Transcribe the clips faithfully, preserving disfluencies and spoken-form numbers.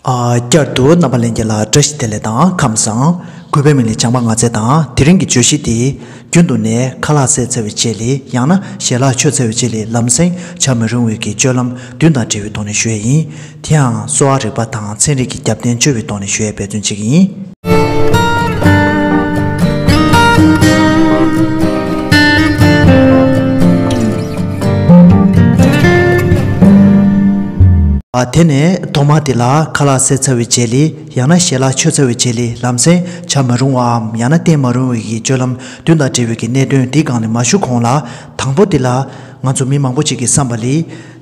ཨ། བསྐྱར་དུ་རྣམ་པ་ལྷན་རྒྱས་ལ་བཀྲ་ཤིས་བདེ་ལེགས་དང་ཁམས་བཟང་། གུས་པའི་མིང་ལ་བྱམས་པ་ངག་བཅད་དང་། དེ་རིང་གི་བརྗོད་གཞི་དེ། རྒྱུན་དུ་ནས་ཁ་ལག་བཟས་ཚར་བའི་རྗེས་ལ། ཡང་ན་ཞལ་ལག་མཆོད་ཚར་བའི་རྗེས་ལ་ལམ་སེང་བྱ་མི་རུང་བའི་གི་སྤྱོད་ལམ་བདུན་དང་འབྲེལ་བའི་ཐོག་ནས་ཞུ་ཡས་ཡིན། དེའང་གསོ་བ་རིག་པ་དང་ཚན་རིག་གི་རྒྱབ་རྟེན་དཔྱོད་པའི་ཐོག་ནས་ཞུ་ཡས་འབད་བརྩོན་བྱེད་ཀྱི་ཡིན། ཨ། དེ་ནས་ཐོག་མ་དེ་ལ་ཁ་ལག་བཟས་ཚར་བའི་རྗེས་ལ། ཡང་ན་ཞལ་ལག་མཆོད་ཚར་བའི་རྗེས་ལ་ལམ་སེང་བྱ་མ་རུང་བའམ་ཡང་ན་བསྟེན་མ་རུང་བའི་གི་སྤྱོད་ལམ་བདུན་དང་འབྲེལ་བའི་གི་གནད་དོན་འདིའི་སྒང་ནས་མ་ཞུ་གོང་ལ། དང་པོ་དེ་ལ་ང་ཚོ་མི་མང་པོ་ཅིག་གི་བསམ་པ་ལ།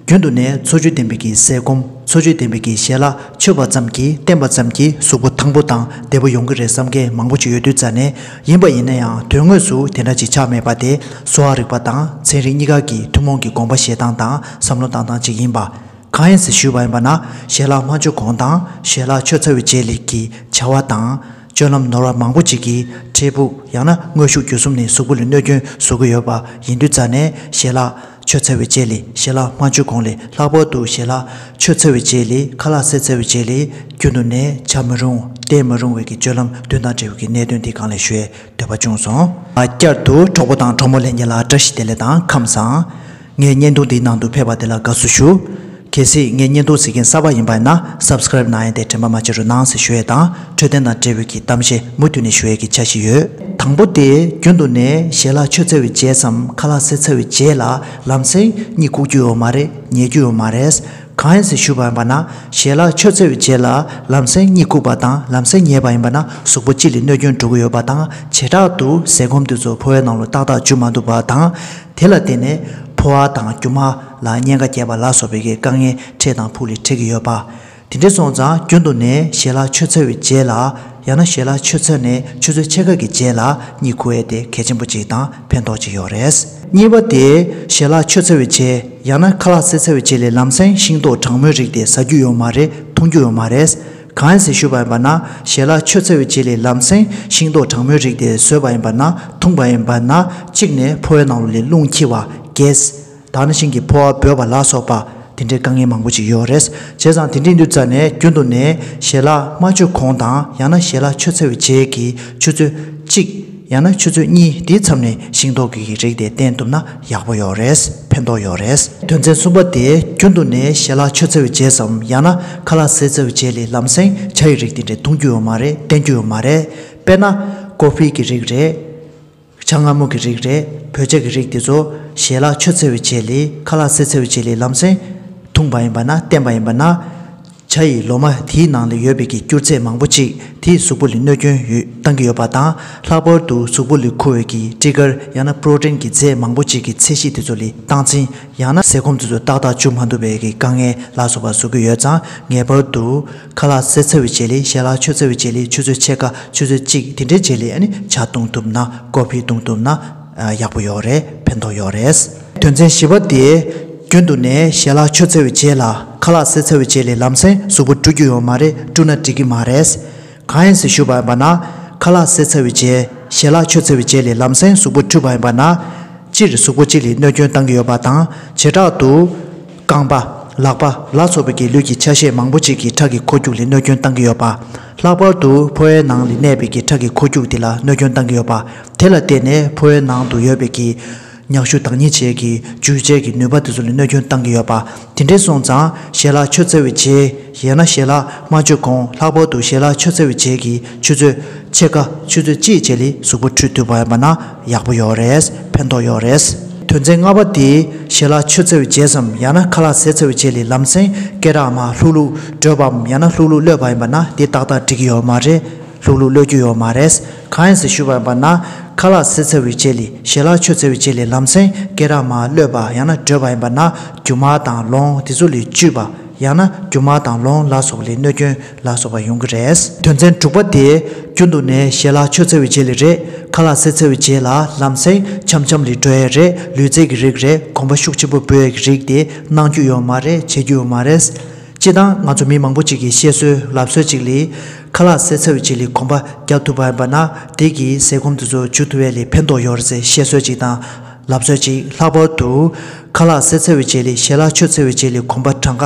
རྒྱུན་དུ་ནས་འཚོ་བཅུད་ལྡན་པའི་གི་ཟས་སྐོམ། འཚོ་བཅུད་ལྡན་པའི་གི་ཞལ་ལག་མཆོད་པ་ཙམ་གྱིས་བསྟེན་པ་ཙམ་གྱིས་གཟུགས་པོ་ཐང་པོ་དང་བདེ་པོ་ཡོང་གི་རེད་བསམ་མཁན་མང་པོ་ཅིག་ཡོད་དུས་ཙང་ནས། ཡིན་པ་ཡིན་ན་ཡང་དོན་དངོས་སུ་དེ་འདྲ་ཅིག་ཆགས་མེད་པ་དེ་གསོ་བ་རིག་པ་དང་ཚན་རིག་གཉིས་ཀ་གི་ཐུན་མོང་གི་དགོངས་པ་བཞེས་སྟངས་དང་བསམ་བློ་བཏང་སྟངས་ཅིག་ཡིན་པ། གང་ཡིན་ཟེར་ཞུས་པ་ཡིན་པ་ན། ཞལ་ལག་མ་མཆོད་གོང་དང་ཞལ་ལག་མཆོད་ཚར་བའི་རྗེས་ལ་གི་བྱ་བ་དང་། སྤྱོད་ལམ་ནོར་བ་མང་པོ་ཅིག་གིས་འཕྲལ་ཕུགས་ཡང་ན་དངོས་ཤུགས་བརྒྱུད་གསུམ་ནས་གཟུགས་པོ་ལ་གནོད་སྐྱོན་བཟོ་གི་ཡོད་པ་ཡིན་དུས་ཙང་ནས། ཞལ་ལག་མཆོད་ཚར་བའི་རྗེས་ལ། ཞལ་ལག་མ་མཆོད་གོང་ལ། ལྷག་པར་དུ་ཞལ་ལག་མཆོད་ཚར་བའི་རྗེས་ལ། ཁ་ལག་བཟས་ཚར་བའི་རྗེས་ལ་རྒྱུན་དུ་ནས་བྱ་མི་རུང་བསྟེན་མི་རུང་བའི་གི་སྤྱོད་ལམ་བདུན་དང་འབྲེལ་བའི་གི་གནད་དོན་འདི་སྒང་ལ་ཞུ་ཡས་འདོད་པ་བྱུང་སོང་། ཨ། བསྐྱར་དུ་གྲོགས་པོ་དང་གྲོགས་མོ་ལྷན་རྒྱས་ལ་བཀྲ་ཤིས་བདེ་ལེགས་དང་ཁམས་བཟང་། ངའི་བརྙན་ཐུང་འདིའི་ནང་དུ་ཕེབས་པ་དེ་ལ་དགའ་བསུ་ཞུ། གལ་སྲིད་ངའི་བརྙན་ཐུང་གཟིགས་མཁན་གསར་པ་ཡིན་པ་ཡིན་ན། སབ་སི་ཀ་རེབ་གནང་ཡས་དེ་དྲན་པ་མ་བརྗེད་རོགས་གནང་ཟེར་ཞུ་ཡས་དང་། འཕྲོད་བསྟེན་དང་འབྲེལ་བའི་གི་གཏམ་བཤད་མུ་མཐུད་ནས་ཞུ་ཡས་ཀྱི་འཆར་གཞི་ཡོད། དང་པོ་དེ། རྒྱུན་དུ་ནས་ཞལ་ལག་མཆོད་ཚར་བའི་རྗེས་སམ་ཁ་ལག་བཟས་ཚར་བའི་རྗེས་ལ་ལམ་སེང་གཉིད་ཁུག་རྒྱུ་ཡོད་མ་རེད། ཉལ་རྒྱུ་ཡོད་མ་རེད། གང་ཡིན་ཟེར་ཞུས་པ་ཡིན་པ་ན། ཞལ་ལག་མཆོད་ཚར་བའི་རྗེས་ལ་ལམ་སེང་གཉིད་ཁུག་པ་དང་ལམ་སེང་ཉལ་བ་ཡིན་པ་ན། གཟུགས་པོ་སྤྱི་ལ་གནོད་སྐྱོན་འགྲོ་གི་ཡོད་པ་དང་། བྱེ་བྲག་ཏུ་ཟས་སྐོམ་དེ་ཚོ་ཕོ་བའི་ནང་ལ་ཏག་ཏག་འཇུ་མ་ཐུབ་པ་དང་། དེ་ལ་བརྟེན་ནས་ཕོ་བ་དང་རྒྱུ་མ་ལ་གཉན་ཁ་རྒྱས་པ་ལ་སོགས་པའི་གི་དཀའ་ངལ་འཕྲད་དང་ཕུགས་ལ་འཕྲད་ཀྱི་ཡོད་པ། དེ་འདྲ་སོང་ཙང་རྒྱུན་དུ་ནས་ཞལ་ལག་མཆོད་ཚར་བའི་རྗེས་ལ། ཡང་ན་ཞལ་ལག་མཆོད་ཚར་ནས་ཆུ་ཚོད་ཕྱེད་ཀ་གི་རྗེས་ལ་གཉིད་ཁུག་ཡས་དེ་གལ་ཆེན་པོ་ཅིག་དང་ཕན་ཐོགས་ཅིག་ཡོད་རེད། གཉིས་པ་དེ། ཞལ་ལག་མཆོད་ཚར་བའི་རྗེས། ཡང་ན་ཁ་ལག་བཟས་ཚར་བའི་རྗེས་ལ་ལམ་སེང་ཤིང་ཏོག་གྲང་མོའི་རིགས་དེ་ཟ་རྒྱུ་ཡོད་མ་རེད། འཐུང་རྒྱུ་ཡོད་མ་རེད། གང་ཡིན་ཟེར་ཞུས་པ་ཡིན་པ་ན། ཞལ་ལག་མཆོད་ཚར་བའི་རྗེས་ལ་ལམ་སེང་ཤིང་ཏོག་གྲང་མོའི་རིགས་དེ་ཟོས་པ་ཡིན་པ་ན། འཐུང་པ་ཡིན་པ་ན། གཅིག་ནས་ཕོ་བའི་ནང་ལོགས་ལ་རླུང་འཁྱིལ་བ། གེ་སི། ད་ནང་བཞིན་གྱི་ཕོ་བ་འབོལ་བ་ལ་སོགས་པ། དེ་འདྲའི་དཀའ་ངལ་མང་པོ་ཅིག་ཡོད་རེད། བྱས་ཙང་དེ་འདྲ་ཡིན་དུས་ཙང་ནས་རྒྱུན་དུ་ནས་ཞལ་ལག་མ་མཆོད་གོང་དང་། ཡང་ན་ཞལ་ལག་མཆོད་ཚར་བའི་རྗེས་ཀྱི་ཆུ་ཚོད་གཅིག་ཡང་ན་ཆུ་ཚོད་གཉིས་དེའི་མཚམས་ནས་ཤིང་ཏོག་གི་རིགས་དེ་བསྟེན་ཐུབ་ན་ཡག་པོ་ཡོད་རེད། ཕན་ཐོགས་ཡོད་རེད། དོན་ཚན་གསུམ་པ་དེ། རྒྱུན་དུ་ནས་ཞལ་ལག་མཆོད་ཚར་བའི་རྗེས་སམ། ཡང་ན་ཁ་ལག་བཟས་ཚར་བའི་རྗེས་ལ་ལམ་སེང་ཇ་ཡི་རིགས་དེ་འདྲ་འཐུང་རྒྱུ་ཡོད་མ་རེད། བསྟེན་རྒྱུ་ཡོད་མ་རེད། དཔེར་ན། ཀོ་ཕི་གི་རིགས་རེད། ཇ་མངར་མོ་གི་རིགས་རེད། བོད་ཇ་གི་རིགས་དེ་ཚོ་ཞལ་ལག་མཆོད་ཚར་བའི་རྗེས་ལ། ཁ་ལག་བཟས་ཚར་བའི་རྗེས་ལ་ལམ་སེང་འཐུང་པ་ཡིན་པ་ན། བསྟེན་པ་ཡིན་པ་ན། ཇ་ཡི་ལོ་མ་དེའི་ནང་ལ་ཡོད་པའི་གི་སྐྱུར་ཚད་མང་པོ་ཅིག་དེས་གཟུགས་པོ་ལ་གནོད་སྐྱོན་ཡོད་བཏང་གི་ཡོད་པ་དང་། ལྷག་པར་དུ་གཟུགས་པོ་ལ་མཁོ་བའི་གི་སྤྲི་དཀར་ཡང་ན་པྲོ་ཊིན་གྱི་རྫས་མང་པོ་ཅིག་གི་ཚད་གཞི་དེ་ཚོ་ལ་སྟངས་འཛིན། ཡང་ན་ཟས་སྐོམ་དེ་ཚོ་ཏག་ཏག་འཇུ་མ་ཐུབ་པའི་གི་དཀའ་ངལ་ལ་སོགས་པ་བཟོ་གི་ཡོད་ཙང་། ངེས་པར་དུ་ཁ་ལག་བཟས་ཚར་བའི་རྗེས་ལ། ཞལ་ལག་མཆོད་ཚར་བའི་རྗེས་ལ། ཆུ་ཚོད་ཕྱེད་ཀ་ཆུ་ཚོད་གཅིག་དེ་འདྲའི་རྗེས་ལ་ཨ་ནི་ཇ་འཐུང་ཐུབ་ན། ཀོ་ཕི་འཐུང་ཐུབ་ན་ཡག་པོ་ཡོད་རེད། ཕན་ཐོགས་ཡོད་རེད། དོན་ཚན་བཞི་པ་དེ། རྒྱུན་དུ་ནས་ཞལ་ལག་མཆོད་ཚར་བའི་རྗེས་ལ། ཁ་ལག་བཟས་ཚར་བའི་རྗེས་ལ་ལམ་སེང་གཟུགས་པོ་བཀྲུ་རྒྱུ་ཡོད་མ་རེད། བཀྲུས་ན་འགྲིག་གི་མ་རེད། གང་ཡིན་ཟེར་ཞུས་པ་ཡིན་པ་ན། ཁ་ལག་བཟས་ཚར་བའི་རྗེས། ཞལ་ལག་མཆོད་ཚར་བའི་རྗེས་ལ་ལམ་སེང་གཟུགས་པོ་བཀྲུས་པ་ཡིན་པ་ན། སྤྱིར་གཟུགས་པོ་སྤྱི་ལ་གནོད་སྐྱོན་བཏང་གི་ཡོད་པ་དང་། བྱེ་བྲག་ཏུ་རྐང་པ། ལག་པ་ལ་སོགས་པའི་གི་ལུས་ཀྱི་ཆ་ཤས་མང་པོ་ཅིག་གི་ཁྲག་གི་འཁོར་རྒྱུག་ལ་གནོད་སྐྱོན་བཏང་གི་ཡོད་པ། ལྷག་པར་དུ་ཕོ་བའི་ནང་ལ་གནས་པའི་གི་ཁྲག་གི་འཁོར་རྒྱུག་དེ་ལ་གནོད་སྐྱོན་བཏང་གི་ཡོད་པ། དེ་ལ་བརྟེན་ནས་ཕོ་བའི་ནང་དུ་ཡོད་པའི་གི་མྱག་ཤུ་དང་ཉིན་བྱེད་ཀྱི་འཇུ་བྱེད་ཀྱི་ནུས་པ་དེ་ཚོ་ལ་གནོད་སྐྱོན་བཏང་གི་ཡོད་པ། དེ་འདྲ་སོང་ཙང་ཞལ་ལག་མཆོད་ཚར་བའི་རྗེས། ཡང་ན་ཞལ་ལག་མ་མཆོད་གོང་། ལྷག་པར་དུ་ཞལ་ལག་མཆོད་ཚར་བའི་རྗེས་ཀྱི་ཆུ་ཚོད་ཕྱེད་ཀ་ཆུ་ཚོད་གཅིག་རྗེས་ལ་གཟུགས་པོ་བཀྲུས་ཐུབ་པ་ཡིན་པ་ན་ཡག་པོ་ཡོད་རེད། ཕན་ཐོགས་ཡོད་རེད། དོན་ཚན་ལྔ་པ་དེ། ཞལ་ལག་མཆོད་ཚར་བའི་རྗེས་སམ། ཡང་ན་ཁ་ལག་བཟས་ཚར་བའི་རྗེས་ལ་ལམ་སེང་སྐེ་རགས་མར་ལྷུག་ལྷུག་བགྲོད་པའམ། ཡང་ན་ལྷུག་ལྷུག་གློད་པ་ཡིན་པ་ན། དེ་ཏག་ཏག་འགྲིག་གི་ཡོད་མ་རེད། ལྷུག་ལྷུག་གློད་རྒྱུ་ཡོད་མ་རེད། གང་ཡིན་ཟེར་ཞུས་པ་ཡིན་པ་ན། ཁ་ལག་བཟས་ཚར་བའི་རྗེས་ལ། ཞལ་ལག་མཆོད་ཚར་བའི་རྗེས་ལ་ལམ་སེང་སྐེ་རགས་མར་གློད་པ་ཡང་ན་བགྲོད་པ་ཡིན་པ་ན། རྒྱུ་མ་དང་ལོང་དེ་ཚོ་ལ་བཅུས་པ། ཡང་ན་རྒྱུ་མ་དང་ལོང་ལ་སོགས་ལ་གནོད་སྐྱོན་ལ་སོགས་པ་ཡོང་གི་རེད། དོན་ཚན་དྲུག་པ་དེ། རྒྱུན་དུ་ནས་ཞལ་ལག་མཆོད་ཚར་བའི་རྗེས་ལ་རེད། ཁ་ལག་བཟས་ཚར་བའི་རྗེས་ལ་ལམ་སེང་འཆམ་འཆམ་ལ་འགྲོ་ཡས་རེད། ལུས་རྩལ་གྱི་རིགས་རེད། གོམ་པ་ཤུགས་ཆེན་པོ་སྤོ་ཡས་ཀྱི་རིགས་དེ་གནང་རྒྱུ་ཡོད་མ་རེད། བྱེད་རྒྱུ་ཡོད་མ་རེད། སྤྱིར་བཏང་ང་ཚོ་མི་མང་པོ་ཅིག་གི་བཤད་སྲོལ་ལབ་སྲོལ་ཅིག་ལ། ཁ་ལག་བཟས་ཚར་བའི་རྗེས་ལ་གོམ་པ་རྒྱག་ཐུབ་པ་ཡིན་པ་ན། དེ་གིས་ཟས་སྐོམ་དེ་ཚོ་འཇུ་ཐུབ་ཡས་ལ་ཕན་ཐོགས་ཡོད་རེད་ཟེར་བཤད་སྲོལ་ཅིག་དང་། ལབ་སྲོལ་ཅིག་ལྷག་པར་དུ་ཁ་ལག་བཟས་ཚར་བའི་རྗེས་ལ་ཞལ་ལག་མཆོད་ཚར་བའི་རྗེས་ལ་གོམ་པ་གྲངས་ཀ་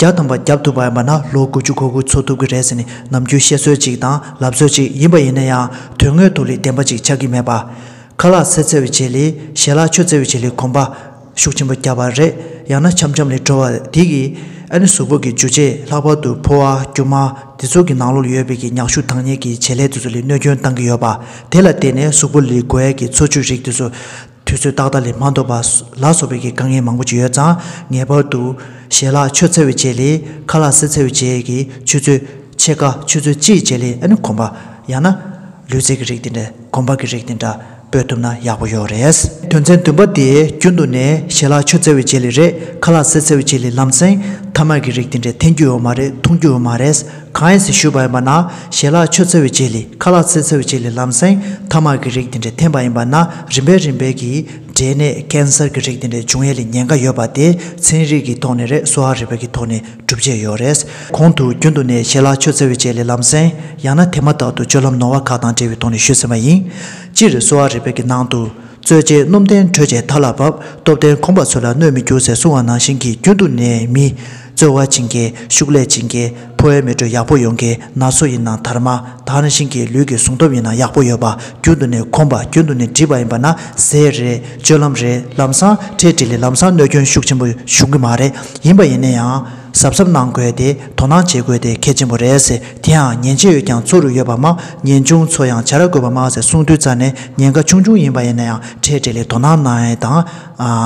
བརྒྱ་ཐམ་པ་བརྒྱབ་ཐུབ་པ་ཡིན་པ་ན་ལོ་དགུ་བཅུ་གོ་དགུ་འཚོ་ཐུབ་ཀྱི་རེད་ཟེར་ནས་ནམ་རྒྱུན་བཤད་སྲོལ་ཅིག་དང་ལབ་སྲོལ་ཅིག་ཡིན་པ་ཡིན་ན་ཡང་དོན་དངོས་ཐོག་ལ་བདེན་པ་ཅིག་ཆགས་ཀྱི་མེད་པ། ཁ་ལག་བཟས་ཚར་བའི་རྗེས་ལ་ཞལ་ལག་མཆོད་ཚར་བའི་རྗེས་ལ་གོམ་པ་ཤུགས་ཆེན་པོ་བརྒྱབ་པ་རེད། ཡང་ན་འཆམ་འཆམ་ལ་འགྲོ་བ་དེ་གིས་ཨ་ནི་གཟུགས་པོ་གི་འཇུ་བྱེད་ལྷག་པར་དུ་ཕོ་བ་རྒྱུ་མ་དེ་ཚོ་གི་ནང་ལོགས་ལ་ཡོད་པའི་གི་མྱག་ཤུགས་འདང་ངེས་ཀྱི་བྱེད་ལས་དེ་ཚོ་ལ་གནོད་སྐྱོན་བཏང་གི་ཡོད་པ། དེ་ལ་བརྟེན་ནས་གཟུགས་པོ་ལ་དགོས་ཡས་ཀྱི་འཚོ་བཅུད་རིགས་དེ་ཚོ་དུས་ཚོད་ཏག་ཏག་ལ་མ་འདོར་བ་ལ་སོགས་པའི་གི་དཀའ་ངལ་མང་པོ་ཅིག་ཡོད་ཙང་ངེས་པར་དུ་ཞལ་ལག་མཆོད་ཚར་བའི་རྗེས་ལ་ཁ་ལག་བཟས་ཚར་བའི་རྗེས་ཀྱི་ཆུ་ཚོད་ཕྱེད་ཀ་ཆུ་ཚོད་གཅིག་རྗེས་ལ་ཨ་ནི་གོམ་པ་ཡང་ན་ལུས་རྩལ་གྱི་རིགས་དེ་འདྲ་གོམ་པ་གྱི་རིགས་དེ་འདྲ་སྤོས་ཐུབ་ན་ཡག་པོ་ཡོད་རེད། དོན་ཚན་བདུན་པ་དེ་རྒྱུན་དུ་ནས་ཞལ་ལག་མཆོད་ཚར་བའི་རྗེས་ལ་རེད། ཁ་ལག་བཟས་ཚར་བའི་རྗེས་ལ་ལམ་སེང་ཐ་མག་གི་རིགས་དེ་འདྲ་འཐེན་རྒྱུ་ཡོད་མ་རེད། འཐུང་རྒྱུ་ཡོད་མ་རེད། གང་ཡིན་ཟེར་ཞུས་པ་ཡིན་པ་ན་ཞལ་ལག་མཆོད་ཚར་བའི་རྗེས་ལ་ཁ་ལག་བཟས་ཚར་བའི་རྗེས་ལ་ལམ་སེང་ཐ་མག་གི་རིགས་དེ་འདྲ་འཐེན་པ་ཡིན་པ་ན་རིམ་པས་རིམ་པས་ཀྱིས་འབྲས་ནད་ཀན་སར་གྱི་རིགས་དེ་འདྲ་འབྱུང་ཡས་ལ་ཉེན་ཁ་ཡོད་པ་དེ་ཚན་རིག་གི་ཐོག་ནས་རེད། གསོ་བ་རིག་པ་གི་ཐོག་ནས་སྒྲུབ་བྱས་ཡོད་རེད། གོང་དུ་རྒྱུན་དུ་ནས་ཞལ་ལག་མཆོད་ཚར་བའི་རྗེས་ལ་ལམ་སེང་ཡང་ན་དེ་མ་ཐག་ཏུ་སྤྱོད་ལམ་ནོར་བ་ཁག་དང་འབྲེལ་བའི་ཐོག་ནས་ཞུས་ཟིན་པ་ཡིན། སྤྱིར་གསོ་བ་རིག་པའི་གི་ནང་དུ། རྩོལ་བཅས་སྣུམ་ལྡན་དྲོད་བཅས་མཐའ་ལ་བབ། སྟོབས་ལྡན་ཁོམ་པ་ཚོ་ལ་གནོད་མི་འགྱུར་ཟེར་གསུངས་པ་ནང་བཞིན་གྱི་རྒྱུན་དུ་ནས་མི་རྩོལ་བ་བྱེད་མཁན་ཤུགས་ལས་བྱེད་མཁན་ཕོ་བའི་མེ་དྲོད་ཡག་པོ་ཡོང་མཁན་ན་ཚོད་ཡིན་ན་དར་མ་དེ་ནང་བཞིན་གྱི་ལུས་ཀྱི་ཟུངས་སྟོབས་ཡིན་ན་ཡག་པོ་ཡོད་པ། རྒྱུན་དུ་ནས་གོམས་པ་རྒྱུན་དུ་ནས་འགྲིག་པ་ཡིན་པ་ན་ཟས་རེད། སྤྱོད་ལམ་རེད། ལམ་སང་འཕྲལ་འཕྲལ་ལ་ལམ་སང་གནོད་སྐྱོན་ཤུགས་ཆེན་པོ་བྱུང་གི་མ་རེད། ཡིན་པ་ཡིན་ན་ཡང་གཟབ་གཟབ་གནང་དགོས་དེ་དོ་སྣང་བྱེད་དགོས་དེ་གལ་ཆེན་པོ་རེད་ཟེར། དེ་ཡང་ཉེན་ཆེ་ཡོད་ཀྱང་ཚོར་ཡོད་པ་མ། ཉེན་ཆུང་ཚོ་ཡང་བྱ་ར་དགོས་པ་མ་ཟེར་གསུངས་དུས་ཙ་ནས་ཉེན་ཁ་ཆུང་ཆུང་ཡིན་པ་ཡིན་ན་ཡང་འཕྲལ་འཕྲལ་ལ་དོ་སྣང་གནང་ཡས་དང་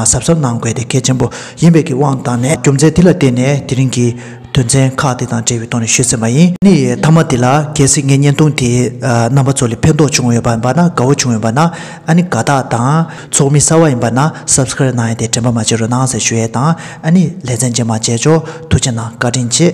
གཟབ་གཟབ་གནང་དགོས་དེ་གལ་ཆེན་པོ་ཡིན་པའི་གི་དབང་བཏང་ནས་རྒྱུ་མཚན་དེ་ལ་བརྟེན་ནས་དེ་རིང་གི་དོན་ཚན་ཁག་དེ་དང་འབྲེལ་བའི་ཐོག་ནས་ཞུས་ཟིན་པ་ཡིན། ཨ་ནི་མཐའ་མ་དེ་ལ་གལ་སྲིད་ངའི་བརྙན་ཐུང་དེ་རྣམ་པ་ཚོ་ལ་ཕན་ཐོགས་བྱུང་ཡོད་པ་ཡིན་པ་ན་དགའ་བོ་བྱུང་ཡོད་པ་ན་ཨ་ནི་དགའ་རྟགས་དང་ཚོགས་མི་གསར་བ་ཡིན་པ་ན་སབ་སི་ཀ་རེབ་གནང་ཡས་དེ་དྲན་པ་མ་བརྗེད་རོགས་གནང་ཟེར་ཞུ་ཡས་དང་ཨ་ནི་ལེ་ཚན་རྗེས་མ་མཇལ་ཆོག་ཐུགས་རྗེ་གནང་། བཀའ་དྲིན་ཆེ།